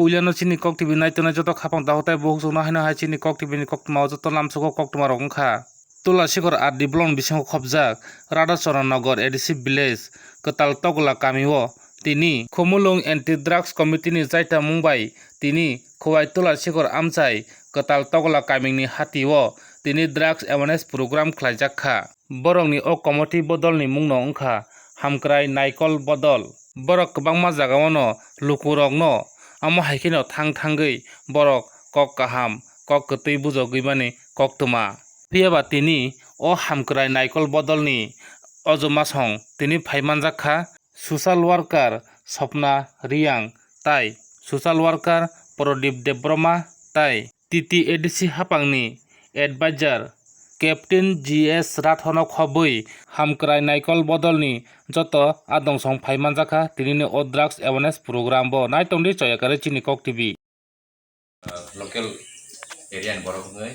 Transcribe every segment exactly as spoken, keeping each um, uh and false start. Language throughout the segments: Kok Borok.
Puilano chini Kok T V naitongnai joto khapang dahotai bukhuk chukno haino hai chini Kok T V ni koktwmao joto lamsugo koktwmarok wngkha. Tula Sikor R D block ni bisingo khopjak Radhachandra Nagar A D C village Kwtal Togola kamio tini Khumulwng Anti Drugs Committee ni jaitamung bai tini Khowai Tula Sikor amchai Kwtal Togola kamini hatio tini drugs awareness program khlaijak kha. Borokni o committee bodolni mungno wngkha Hamkrai Naikol Bodol. Borok kwbangma jagao no lukurokno amo hai kheno thang thangwi borok kok kaham, kok kwtwi bujogwi mani koktwma. Phiyaba tini o Hamkrai Naikol Bodolni o Jwmasong tini phai manjak kha social worker Swapna Reang tai social worker Pradip Debbarma tai T T A D C haphangni advisor Captain G S Rathono khobwi Hamkrai Naikol Bodolni joto adong song phai manjak kha tinini o drugs awareness program bo. Naitongdi choyakare chini Kok T V. Local area ni borok wngwi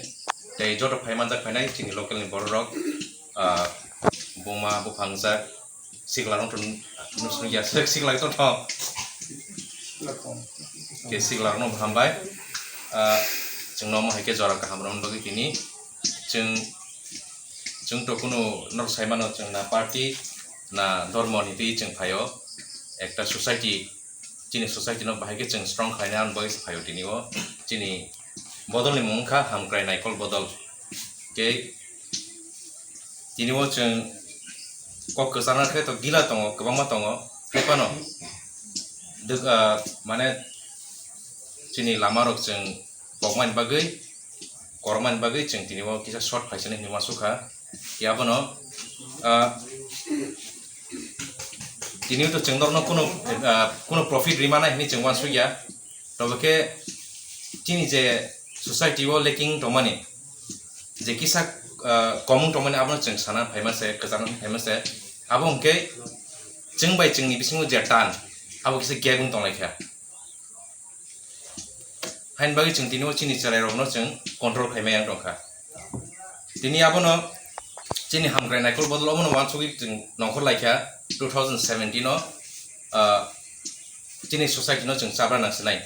tei joto phai manjak phainai chini local ni borok rok, ah, buma buphang jak sikla rok tong nusung ya sek sikla rok tong ke sikla rok no hambai, ah, chwng no mo hai khe jora kaham rok bagwi tini chwng chwng to kunu norok sai mano chwng na party na dhormo ni twi chwng phaio ekta society. Chini society no bahai khe chwng strong khlaina bagwi se phaio tini o. Chini bodol ni mung wngkha Hamkrai Naikol Bodol. Tei tini o chwng kok kwchangna khe to gila tongo, kwbangma tongo. Hai phano dwk-, ah, mane chini lama rok chwng pokmani bagwi, korokmani bagwi chwng tini o kisa short phaisani hinwi uansukha. Tei abono, ah, tini o to chwng norokno kuno, ah, kuno profit rimana hinwi chwng uansukya. Tobokhe chini je society o lacking tongmani, je kisa, ah, komung tongmani abono chwng sana phaima se, kwchangna phaima se. Abo hwnkhe chwng bai chwngni bisingo je tan, abo kisa gap wng tonglaikha. Haini bagwi chwng tini o chini chwrairokno chwng control khaimaya wng tongkha. Tini abono chini Hamkrai Naikol Bodol obono uansugwi chwng nongkhor laikha two thousand seventeen o, ah, chini society no chwng chabra nangsinai.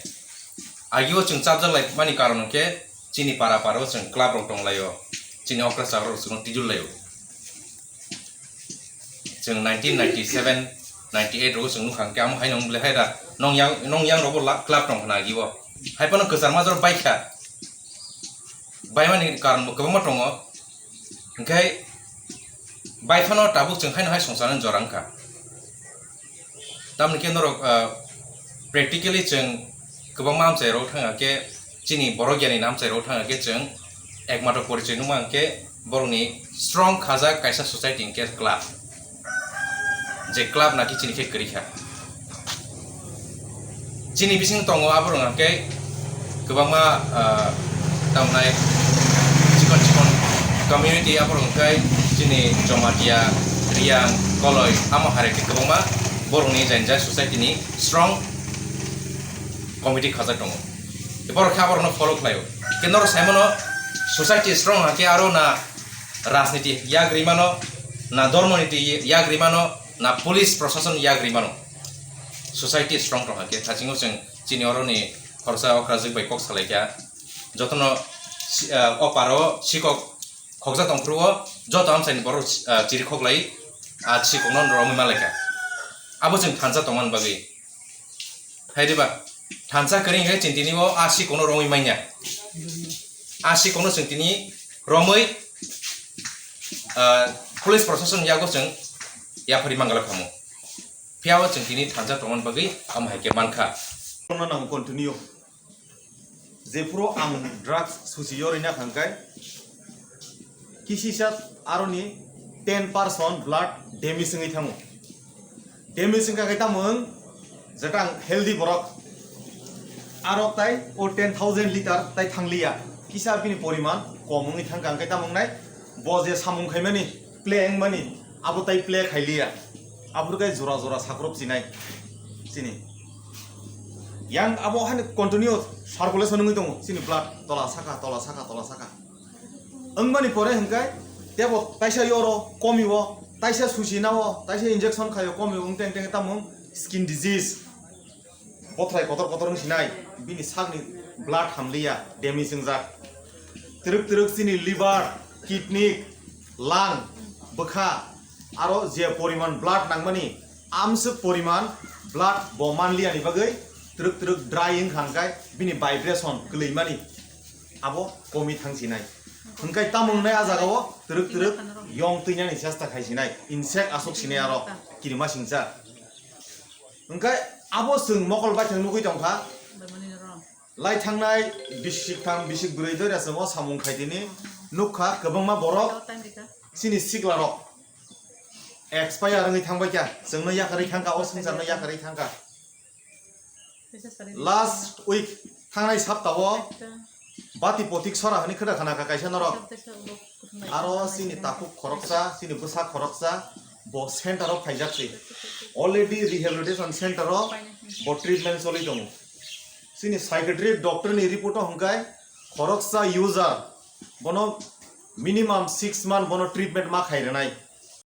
Agio chwng chabjak lai mani karon hwnkhe chini para para o chwng club rok tonglaio, chini okra chakra rok chwngno twijul laio. Chwng nineteen ninety-seven, ninety-eight rogo chwng nukha hwnkhe amo haino wng belai hai da nong yang, nong yang rogo la-, club tong khna agi o. Hai phano kwchar major bai kha. Baimani karon bo kwbangma tongo. Hwnkhe bai phano tabuk chwng haino hai songcharno jora wngkha. Tamoni khe norok, ah, practically chwng kwbangma amchairok thangkha khe, chini borok yani amchairok thangkha khe chwng ekmatro porichoi nukma hwnkhe borokni strong khajak kaisa society hwnkhe club. Je club naki chini khe kwrwi kha. Chini bising tongo aborok hwnkhe kwbangma, ah, tamnai chikon chikon community aborok hwnkhe chini Jamatia, Riang, Koloi, amo hai khe kwbangma borokni jainjai society ni strong committee khajak tongo. Borok khe aborokno follow khlaio. Khe norok sai mano society strong hakhe aro na rajniti yagri mano, na dhormo niti yagri mano, na police prosason yagri mano. Society strong tong hakhe thasingo chwng chini oroni khoroksa okrajwk bai kok salai kha. Jotono si-, ah, o paro sikok khokjak tong phuru o joto amchaini borok, ah, chiri khoklai, ah, sikokno romwi malaikha. Abo chwng thansa tongmani bagwi. Hai diba? Thansa kwrwi hwnkhe chwng tini o a sikokno romwi manya. A sikokno chwng tini romwi, ah, police prosason yago chwng yaphari mangalak khamu. Phiya o chwng tini thansa tongmani bagwi amo hai khe mankha. Continue. Jephuru ang drugs susi yorina thangkai, kisisa aroni ten percent blood damage wngwi thango. Damage wngkha khe tamo wng, jeta ang healthy borok, arok tai o ten thousand liter tai thangliya, kisa bini poriman kom wngwi thangkha, hwnkhe tamo wngnai bo je samung khaimani, play wngmani, abo tai play khailiya, aphuru khe jora jora sakrop chinai chini. Yang abo haino continue circulation wngwi tongo, chini blood tola saka, tola saka, tola saka. Wngmani pore hwnkhe tebo taisa yoro komiwo, taisa susi nao, taisa injection khaio komiwo, wngte wngte tamo skin disease. Bothrai kotor kotor wng sinai, bini sakni blood hamliya, damage wngjak. Twrwk twrwk chini liver, kidney, lung, bwkha, aro je poriman blood nangmani, amswk poriman blood bo manliyani bagwi twrwk twrwk dry wngkha hwnkhe bini vibration kwlwimani abo komi thang sinai. Hwnkhe tamo wngnai a jagao twrwk twrwk yong twinani chesta khai sinai, insect aswk sinai aro kirima singcha. Hwnkhe abo chwng mokol baithang nugwi tongkha. Lai thangnai bisik thang bisik bwrwi doira chwng o samung khaitini nukha kwbangma borok chini siklarok expire wngwi thangbaikha, chwngno yakarwi thangkha, o swngcharno yakarwi thangkha. Last week thangnai saptao bati potik sora hwnwi khwda khanakha kaisa norok. Aro chini takhuk khoroksa, chini bwsa khoroksa bo center o phaijak se. Already rehabilitation center o bo treatment choli tongo. Chini psychiatric doctor ni report o hwnkhe khoroksa user bono minimum six month bono treatment ma khai rwnai.